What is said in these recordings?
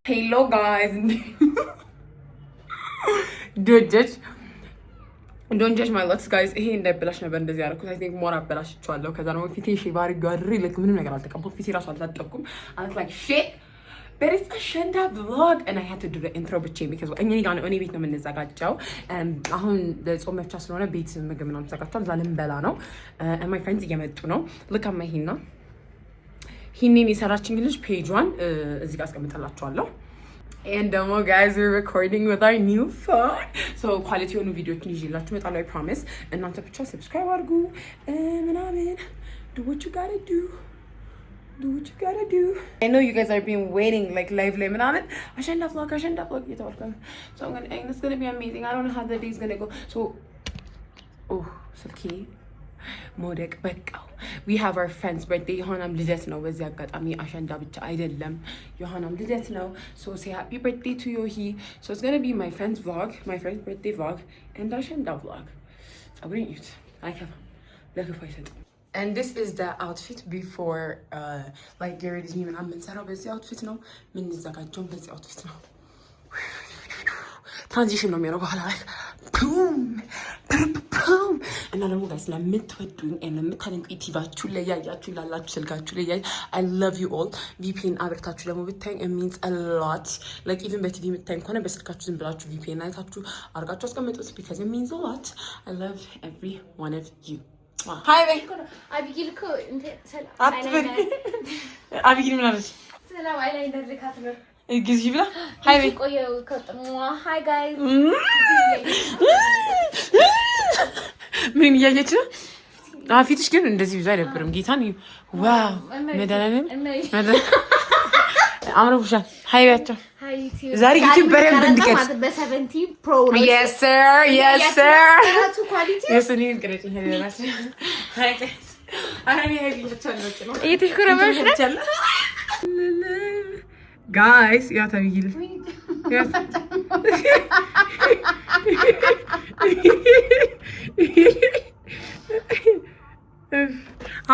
Hello guys, don't judge, don't judge my looks, guys። ይሄ እንዳይበላሽ ነበር እንደዚህ ያደረኩት። I think more አበላሽቼዋለሁ። ከዛ ደግሞ ፊቴ shave አድርጌዋለሁ። Like ምንም ነገር አልተቀባሁም። ፊቴ ራሱ አልታጠብኩም። I look like shit, but it's አሸንዳ vlog and I had to do the intro ብቻዬን because እኔ ጋር ነው፣ እኔ ቤት ነው የምንዘጋጀው። አሁን ጾም መፍቻ ስለሆነ ቤት ምግብ ምናምን ተዘጋጅቷል። እዛ ልንበላ ነው። And my friends እየመጡ ነው። Look at my ሂና። ሂኔን የሰራችኝ ልጅ page ዋን እዚህ ጋር አስቀምጥላችኋለሁ። And ደግሞ guys, we're recording with our new phone. So quality የሆኑ ቪዲዮችን ይዤላችሁ እመጣለሁ። I promise። እናንተ ብቻ subscribe አድርጉ ምናምን፣ do what you gotta do. Do what you gotta do. I know you guys are been waiting, like live ላይ ምናምን አሸንዳ vlog፣ አሸንዳ vlog እየተባልኩ ነው። So I'm gonna and it's gonna be amazing. I don't know how the day is gonna go. So, oh, ስልኬ መውደቅ በቃው። We have our friend's birthday፣ የሆናም ልደት ነው። በዚህ አጋጣሚ አሸንዳ ብቻ አይደለም፣ የሆናም ልደት ነው። So say happy birthday to ዮሂ። So it's gonna be my friend's vlog, my friend's birthday vlog and አሸንዳ vlog። ፀጉሬን እዩት፣ አይከፋም፣ ለክፉ አይሰጥም። And this is the outfit before, like, get ready ምናምን የምንሰራው በዚህ outfit ነው። የምንዘጋጀው በዚህ outfit ነው። Transition ነው የሚሆነው በኋላ ላይ ቡም ቡም። እና ደግሞ guys፣ ለምትወዱኝ፣ ለምታደንቁኝ፣ ቲቫችሁ ላይ ያያችሁ ላላችሁ፣ ስልካችሁ ላይ ያያ፣ I love you all። VPN አብርታችሁ ደግሞ ብታዩኝ means a lot. Like, even በ TV የምታዩኝ ከሆነ በስልካችሁ ዝም ብላችሁ VPN አይታችሁ አድርጋችሁ አስቀምጡት because it means a lot. I love every one of you. Hi በይ። አቢጊል እኮ አትበል። አቢጊል ምን አለች? ሰላም eyeliner ልካት ነው። ጊዜ ብላ hi በይ። ቆየው። Hi guys. ምን እያየች ነው? ፊትሽ ግን እንደዚህ ብዙ አይደብርም። ጌታን wow፣ መድኃኒዓለም አምሮብሻል። Hi በያቸው። ዛሬ YouTube በደንብ እንድቀርጽ። በ 17 Pro. Yes sir, yes sir. Yes, እኔን ቅረጭ። Hi guys. ኧረ እኔ hi ብያቸዋለሁ። እየተሽኮረመምሽ ነው። Guys, ያ ተብይል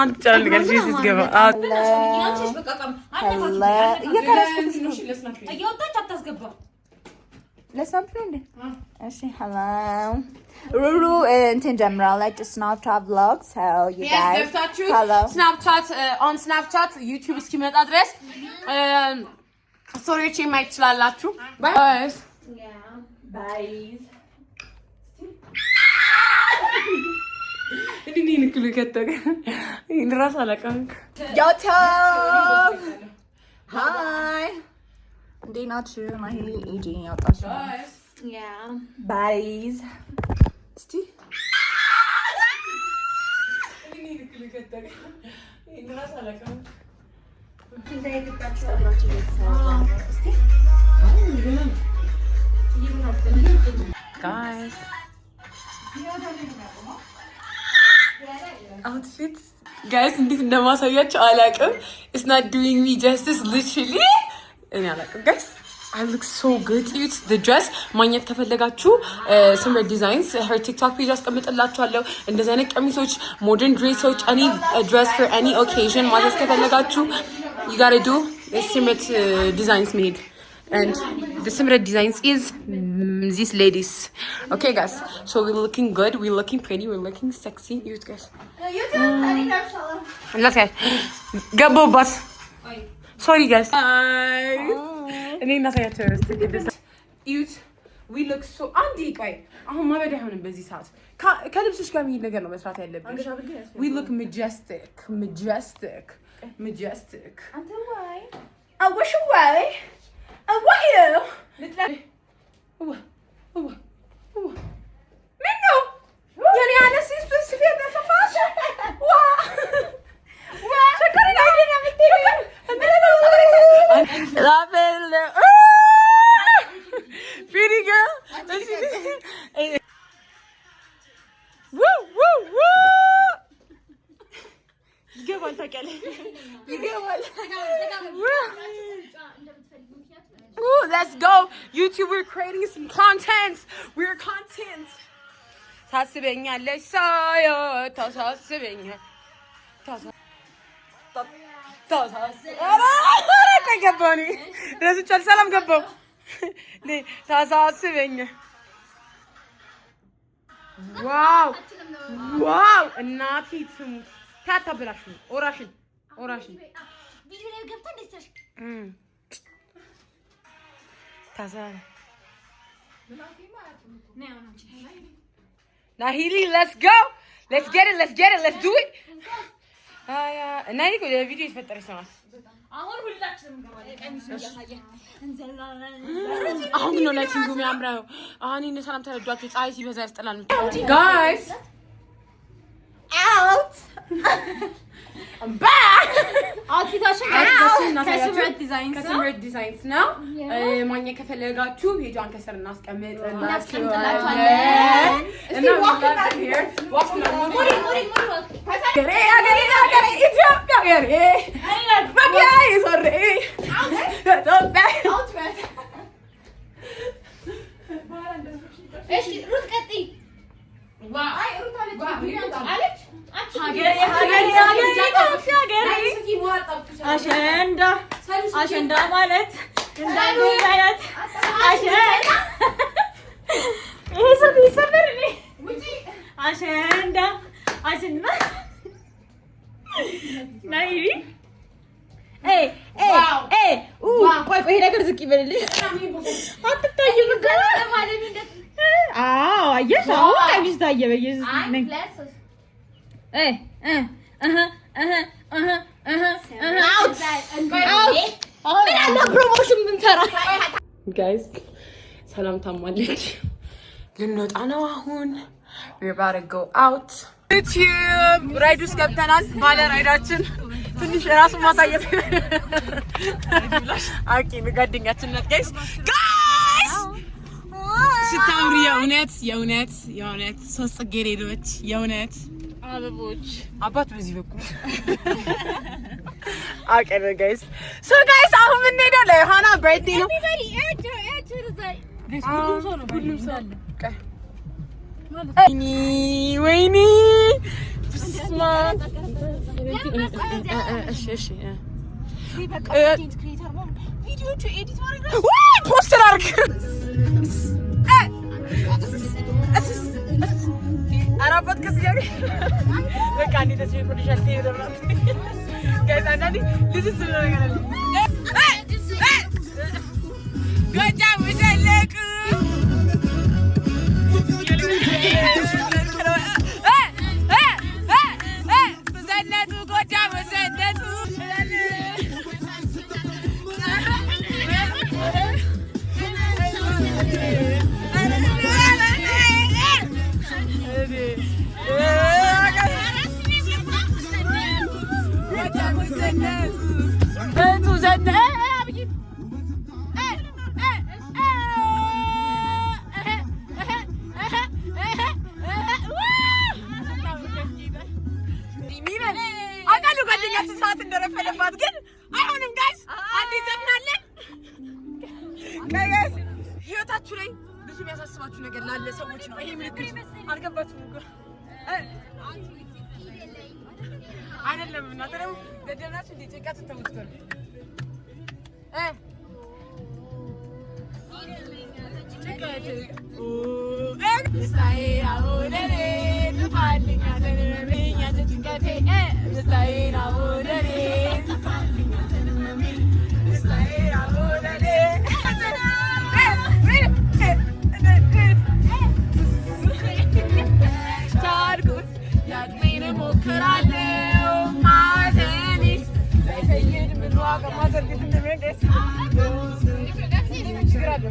አንተ ጫልጋል ስትገባ። እየወጣች አታስገባም። ለ Snap ነው እንዴ? እሺ hello፣ ሩሩ እንትን ጀምራለች Snapchat vlog, so you guys ገብታችሁ follow. Snapchat, on Snapchat YouTube እስኪመጣ ድረስ story ዎች ማየት ትችላላችሁ። Bye. Bye. እንዲህ ንክሉ ከተገ ይህን ራስ አላውቅም። YouTube, hi፣ እንዴት ናችሁ? ማሂ ኤጂ ያወጣች ነው። Bye እስቲ። እንዲህ ንክሉ ከተገ ይህን ራስ አላውቅም። Guys, outfit, guys, እንዴት እንደማሳያቸው አላውቅም። It's not doing me justice, literally. እኔ አላውቅም guys። I look so good. እዩት the dress። ማግኘት ከፈለጋችሁ ስምረት Designs, her TikTok page አስቀምጥላችኋለሁ። እንደዚህ አይነት ቀሚሶች፣ modern dress ኦች፣ any dress for any occasion ማዘዝ ከፈለጋችሁ you gotta do ስምረት Designs መሄድ, and the Simret Designs is these ladies. Okay guys, so we're looking good, we're looking pretty, we're looking sexy. You guys, let's guys ገባሁባት። Sorry guys. እኔ እናሳያቸው። እዩት፣ we look so አንዴ ቆይ፣ አሁን ማበድ አይሆንም። በዚህ ሰዓት ከልብሶች ጋር የሚሄድ ነገር ነው መስራት ያለብሽ። We look majestic, majestic, majestic. አወሽ ወይ አወይ ምን ነው የኔ አነስ ስፊ ዋ Pretty girl. Woo, woo, woo. ይገባል፣ ታውቂያለሽ፣ ይገባል። Let's go YouTube, we're creating some content, we're content. ታስበኛለች ሳያ ታሳስበኛል። ቆይ ገባሁ እኔ ረስቻለሁ። ሰላም ገባሁ። ታሳስበኛ wow wow! እናቴ ትሙት ታታበላሽ ኦራሽን ኦራሽን ቪዲዮ ላይ ገብታ እንደዚህ ታሳ ናሂሊ let's go, let's get it, let's get it, let's do it. እና ይሄ ቪዲዮ የተፈጠረች ሰው ናት። አሁን ሁላችንም እንገባለን። ቀሚሱን እያሳየ እንዘላለን። አሁን ነው lighting ኡ የሚያምረው። አሁን እነ ሰላም ተረዷቸው። ፀሐይ ሲበዛ ያስጠላል። Guys, Out. Outfit ኣችን ከስምረት ዲዛይንስ ነው። ከስምረት ዲዛይንስ ነው። ማግኘት ከፈለጋችሁ page ዋን ከስር እናስቀምጥላችኋለን። እና ሀገሬ ሀገሬ ሀገሬ ኢትዮጵያ ሀገሬ መግቢያ ይዞሬ ኢትዮጵያ። እሺ ሩት ቀጥይ። አለች። ሀገሬ ሀገሬ ሀገሬ ኢትዮጵያ ሀገሬ አሸንዳ አሸንዳ ማለት እንዳንዱ ማለት አሸንዳ ይሄ ስልክ ይሰበር እኔ አሸንዳ አሸንዳ ናይቢ ኤ ኤ ኤ ኡ ቆይ ቆይ፣ ይሄ ነገር ዝቅ ይበልልኝ። አትታይም እኮ። አዎ አየሽ፣ አሁን ቀሚስ ታየ። በኢየሱስ ነኝ። እ እ እህ እህ እህ እህ እህ Out. ምን አለ promotion ብንሰራ? Guys, ሰላም ታማለች። ልንወጣ ነው አሁን። We're about to go out. YouTube ride ውስጥ ገብተናል። ባለ ride ኣችን ትንሽ ራሱን ማሳየት አቂ ጓደኛችን ናት። Guys, guys, ስታምሪ የእውነት የእውነት የእውነት ሶስት ጽጌረዳዎች የእውነት አበቦች አባት በዚህ በኩል አውቄ guys። So guys, አሁን የምንሄደው ለዮሐና birthday ነው። ሁሉም ሰው ነው። ወይኔ ወይኔ በስመ አብ። እሺ እሺ ቪዲዮቹ edit ማድረግ ውይ post አድርግ። ኧረ አባት ከስ እያለ በቃ እንዴት ደስ ይቆልሻል። Guys, አንዳንዴ ልዝዝ ብሎ ነገር አለ። ጎጃም ዘለቁ ዘነጡ ጎጃም ዘነጡ። አውቃለሁ ጓደኛችን ሰዓት እንደረፈደባት ግን አይሆንም። Guys, አንዴ ዘፍናለን። Guys, ህይወታችሁ ላይ ብዙ የሚያሳስባችሁ ነገር ላለ ሰዎች ነው ይሄ ምልክቱ። አልገባችሁም እኮ አይደለም። እናንተ ደግሞ ደደብ ናችሁ እንዴ? ጭንቀቱን ተውት እኮ ነው ጭንቀት ደስታዬ አሁን እኔ ጥፋልኝ ጭንቀቴ ደስታዬ አሁን እኔ ጥፋልኝ ደስታዬ አሁን እኔ ቻልኩት ያቅሜን እሞክራለሁ ማዘኔስ ላይፈይድ ምን ዋጋ ማዘር እንዴት እንደሚሆን guys ምን ችግር አለው?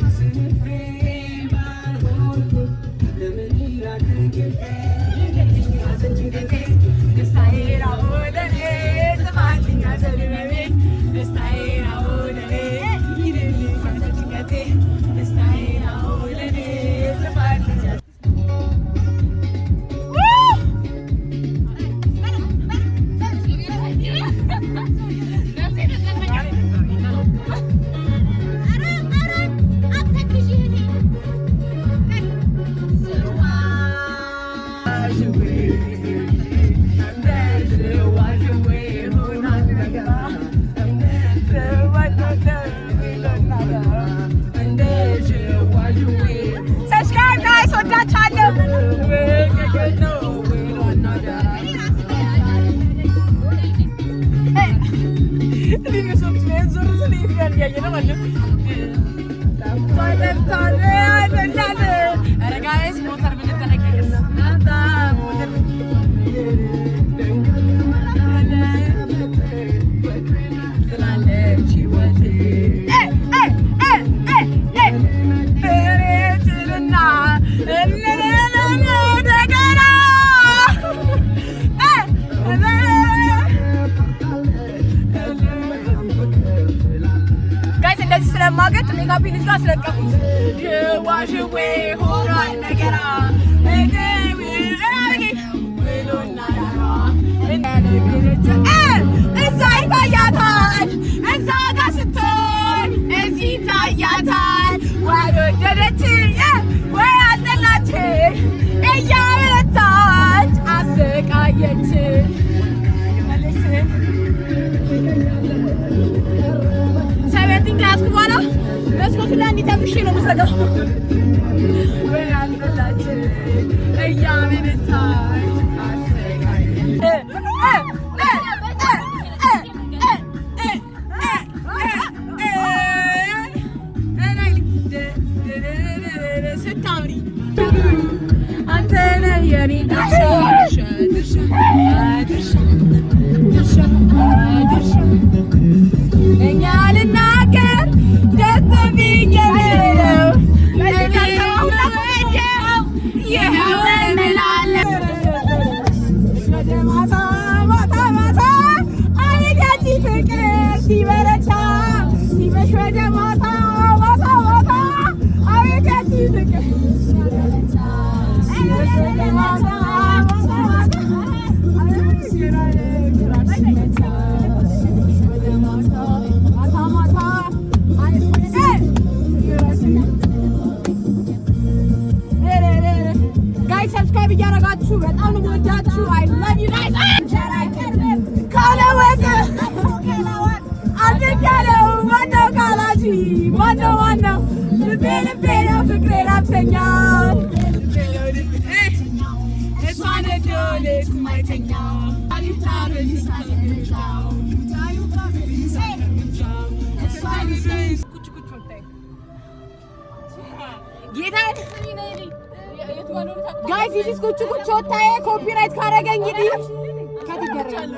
Subscribe, guys. ወዳችኋለሁ። ኧረ guys ሞተር ብንጠነቀቅስ? Guys, እንደዚህ ስለማገጥ ሜካፕ ልጅ ጋር አስለቀቁት። ሽዋሽዌ ሆኗል ነገራ። እዛ ይታያታል፣ እዛ ጋ ስትሆን እዚህ ይታያታል። ወይ ወደደች ወይ አልጠላች፣ እያበረታች አሰቃየች። 17 ከያዝኩ በኋላ መስኮቱ ላይ እንዲተፍሼ ነው የምዘጋው። ወይ አልጠላች እያመነታች አሰቃየች። ስታምሪ አንተ ነህ የኔ ድርሻ፣ ድርሻ፣ ድርሻ፣ ድርሻ፣ ድርሻ። እኛ ልናገር ደፍቶብኝ የምለው እኔ የምወደው ይኸው እምላለሁ። ማታ ማታ ማታ አቤት ያንቺ ፍቅር ሲበረታ፣ ሲመሽ ወደ ማታ ማታ ማታ አቤት ያንቺ ፍቅር ሲመሽ ወደ ማታ ማታ ማታ ሲመታ ሲመሽ ወደ ማታ ማታ ማታ። Guys, subscribe እያደረጋችሁ በጣም ነው የምወዳችሁ። I love you guys። ካለወጥ አድርጊያለሁ። ማነው ካላች ማነው ማነው? ልቤ ልቤ ነው ፍቅሬ ላብተኛል። እሷን ወዶ ሌት ማይተኛ። ጌታ። Guys, this ኩቹ ኩቹ ወታዬ copyright ካረገ እንግዲህ cut ይደረጋል።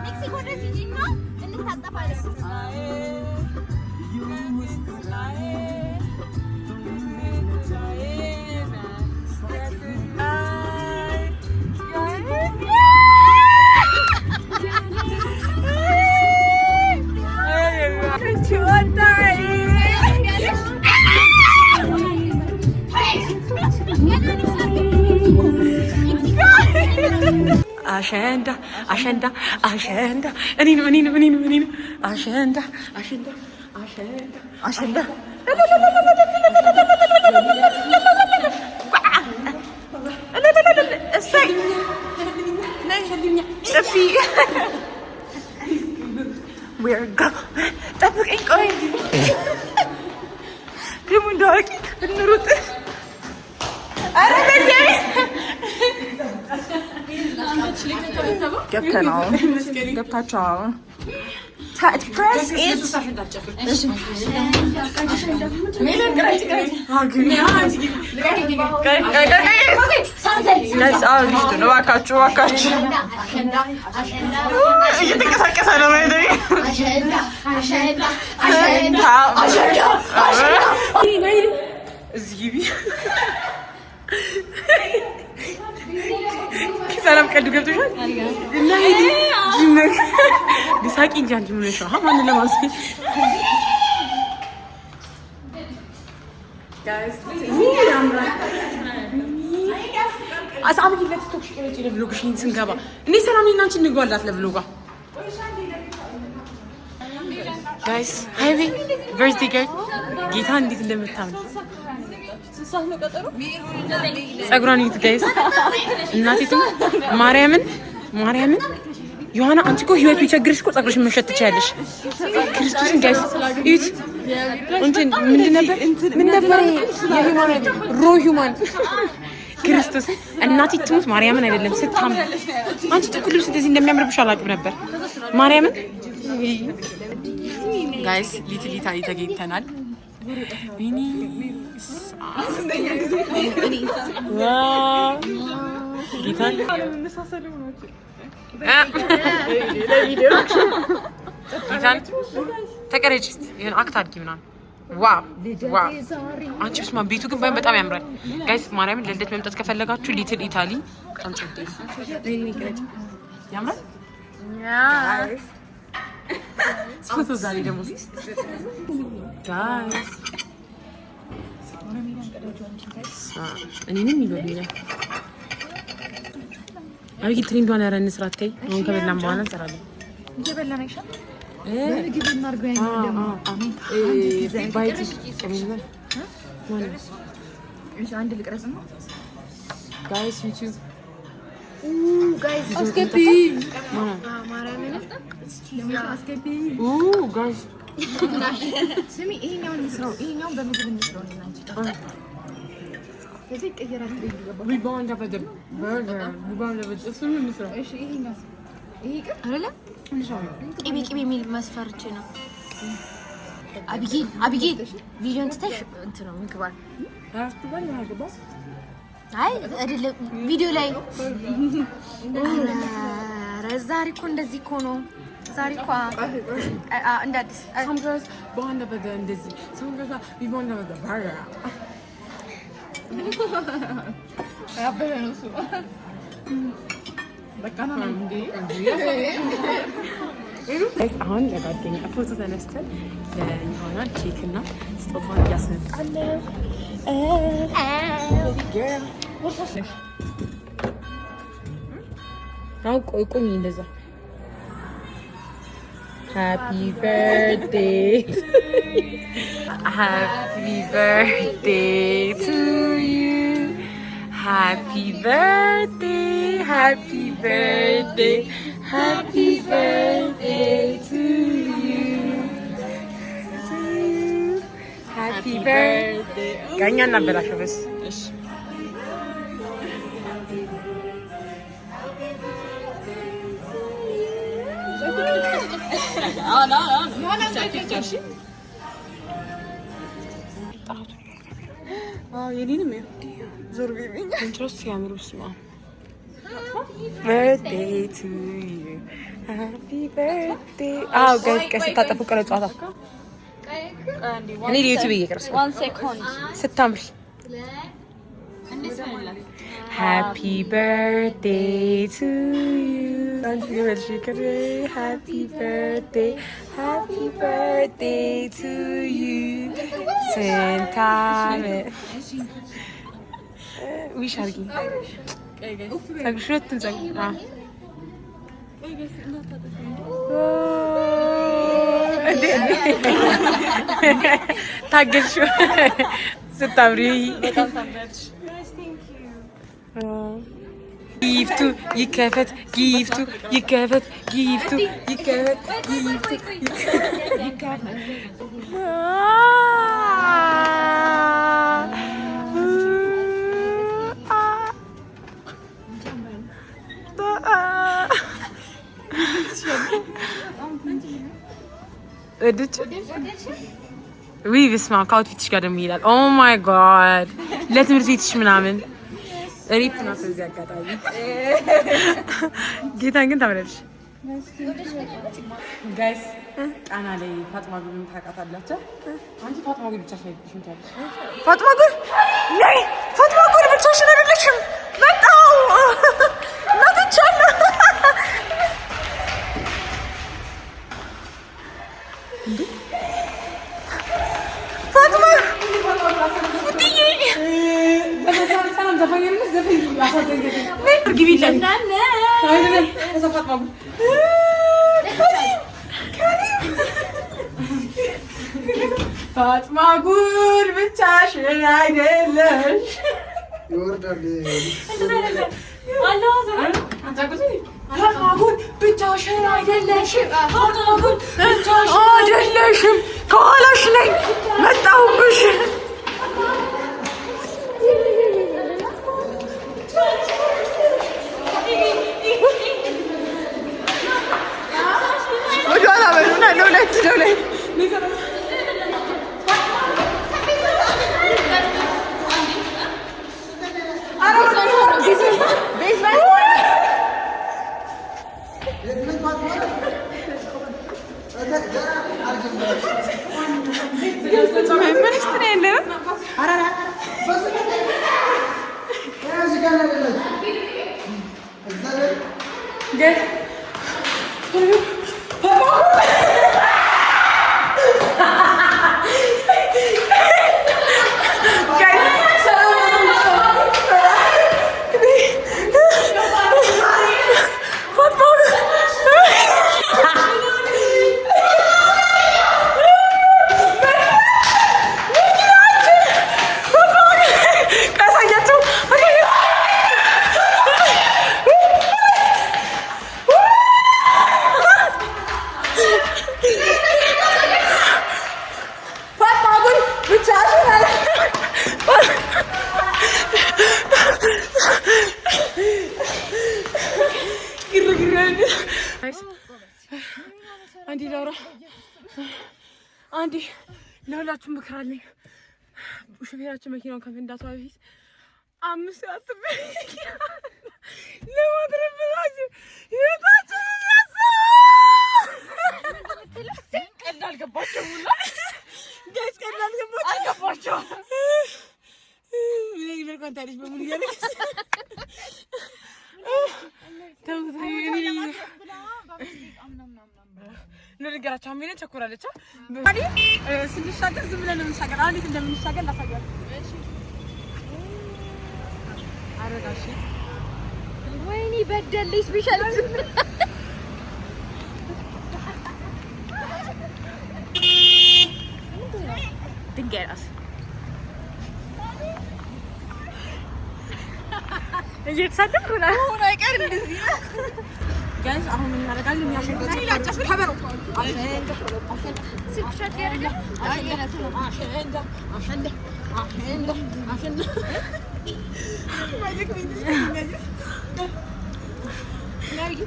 ሜክሲኮ ድረስ ሂጂና እንታጠፋለን። አሸንዳ አሸንዳ አሸንዳ፣ እኔንም እኔንም እኔንም እኔንም። አሸንዳ አሸንዳ አሸንዳ አሸንዳ። እሰይ ጥፊ። We're go። ጠብቀኝ፣ ቆይ ደግሞ እንደ አዋቂ እንሩጥ። ኧረ በእግዚአብሔር ገብተናል። ገብታችኋል። Press it. እባካችሁ እባካችሁ፣ እየተንቀሳቀሰ ነው። እዚህ ግቢ። ሰላም ቀልዱ ገብቶሻል? እና ሂዲ ሳቂ እንጂ አንቺ ምን ሆነሽ ነው? ማንን ለማስ guys ያምራል። አሳምኝ ለቲክቶክ ሽቅረጭ ለ vlog ሽን ስንገባ እኔ ሰላም እኔና አንቺ እንግባላት ለ vlog ዋ guys happy birthday girl ጌታ እንዴት እንደምታምር ጸጉሯን እዩት guys። እናቴ ትሙት ማርያምን ማርያምን ዮሐና አንቺ እኮ ህይወት ቢቸግርሽ እኮ ጸጉርሽን መሸጥ ትችያለሽ። ክርስቶስን guys እዩት። እንትን ምንድን ነበር ምን ነበር ይሄ የ human raw human ክርስቶስ እናቴ ትሙት ማርያምን አይደለም ስታምር። አንቺ ጥቁር ልብስ እንደዚህ እንደሚያምርብሽ አላውቅም ነበር ማርያምን። Guys Little Italy ተገኝተናል። ወይኔ wow ጌታን ጌታን ተቀረጭ እስኪ የሆነ act አድርጊ ምናምን። Wow አንቺ ስማ፣ ቤቱ ግን ባይሆን በጣም ያምራል guys። ማርያምን ለልደት መምጣት ከፈለጋችሁ Little Italy በጣም ጸዴ ያምራል። ፎቶ ዛሬ ደግሞ guys እኔንም ይበሉኛል። አብይ trend ዷን ኧረ እንስራ ተይ። አሁን ከበላን በኋላ እንሰራለን። እየበላን አይሻልም? በምግብ እናድርገው ያኛውን ደግሞ። Bite እሺ፣ አንድ ልቅረጽ ነው። Guys ዩቲዩብ አስገቢ አስገቢ። Guys ስሚ፣ ይሄኛውን እንስራው። ይሄኛውን በምግብ እንስራው። እኔና አንቺ ከዚህ ይቀየራል። እሺ፣ ይሄኛው ይሄ ይቅር አይደለም ቅቤ ቅቤ የሚል መስፈርቼ ነው። አብዬ አብዬ ቪዲዮን ትተሽ እንትን ነው ምግባል። አይ አይደለም ቪዲዮ ላይ ኧረ ዛሬ እኮ እንደዚህ እኮ ነው። ዛሬ እኮ እንደ አዲስ Some girls bond over the እንደዚህ some girls we bond over the burger. ያበደ ነው እሱ። በቃ ና እንዴ። Guys አሁን ለጓደኛ ፎቶ ተነስተን ለዮሐና ኬክ እና ስጦታዋን እያስመጣለን። አሁን ቆይ ቁሚ እንደዛ Happy birthday. Happy birthday to you. Happy birthday. Happy birthday. Happy birthday to you. To you. Happy birthday. ከእኛ እናበላሸው በስ የኔንም ዞር ሲያምሩ ስማ birthday to you happy birthday። አዎ guys ቀስ ስታጠፉ ቅረጿታ። እኔ ለዩቲዩብ እየቀረጽኩ ስታምሪ happy birthday to you happy birthday happy birthday to you ስንት ዓመት wish አድርጊ ፀጉርሽ ሁለቱም ፀጉር እንዴ ታገልሽው ስታምሪ gift ኡ ይከፈት gift ኡ ይከፈት gift ኡ ይከፈት gift ኡ ይከፈት። ወደች ዊ በስመ አብ ከ outfit ሽ ጋር ደግሞ ይሄዳል። Oh my God ለትምህርት ቤትሽ ምናምን RIP ናት። በዚህ አጋጣሚ ጌታን ግን ታምራለሽ። Guys ጣና ላይ ፋጥማ ጉልን ታውቃታላችሁ? አንቺ ፋጥማ ጉል ብቻሽን አይደለሽም ታያለሽ። ፋጥማ ጉል ነይ፣ ፋጥማ ጉል ብቻሽን አይደለሽም። መጣሁ። ፋጥማ ፋጥማ ጉድ ብቻሽን አይደለሽ። ፋጥማ ጉድ ብቻሽን አይደለሽም። ፋጥማ ጉድ ብቻሽን አይደለሽም። ከኋላሽ ነኝ መጣሁብሽ። ወደኋላ በሉና ለሁለት ለሁለት ምን ውስጥ ነው ያለነው? አንዴ ላውራ፣ አንዴ ለሁላችሁም ምክር አለኝ። ሹፌራችን መኪናውን ከመንዳቷ በፊት 5 ሰዓት ለማትረፍላችሁ ህይወታችንን ቀልድ አልገባቸውም ሁላ guys፣ ቀልድ አልገባቸውም። በሙሉ እያለች ልንገራቸው አሜን ቸኩራለች። ስንሻገር ዝም ብለን የምንሻገር እንዴት እንደምንሻገር ላሳያችሁ። ወይኔ በደለኝ special ድንጋይ እራሱ እየተሳደብኩ ነው። አይቀር እንደዚህ guys አሁን ምን እናደርጋለን?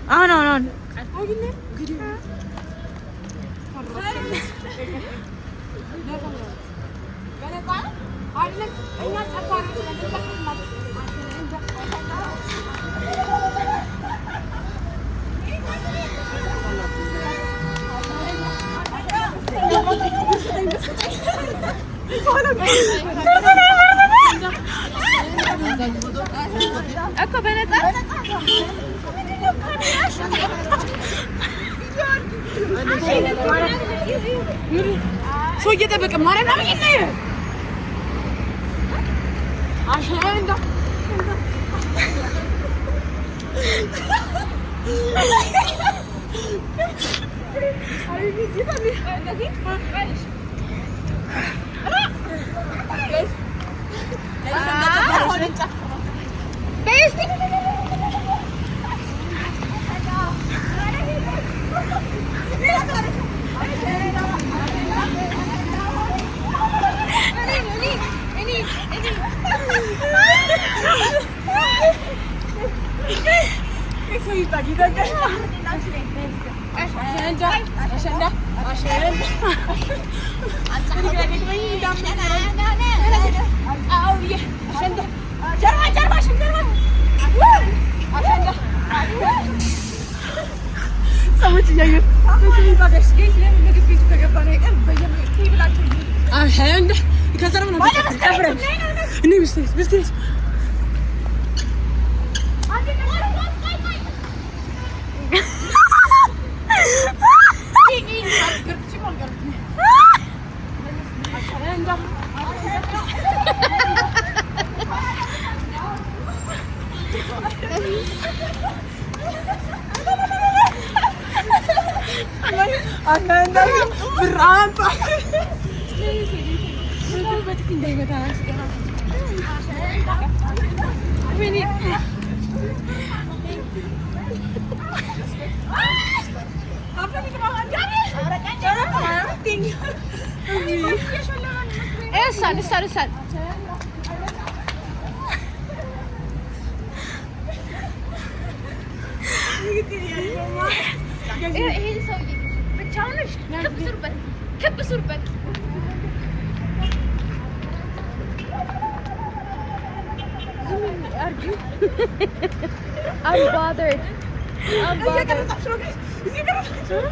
አሁን አሁን አሁን እኮ በነፃ ሰው እየጠበቀ ማርያም አሸንዳ ሰዎች እያየን ምግብ ቤቱ ከገባን አይቀር ብር አምጣ። እሷን እሷን እሷን ይሄ ሰውዬ ብቻውን ክብ ስሩበት፣ ክብ ስሩበት። I'm bothered. I'm bothered. ማርያምን ይቅረጽን።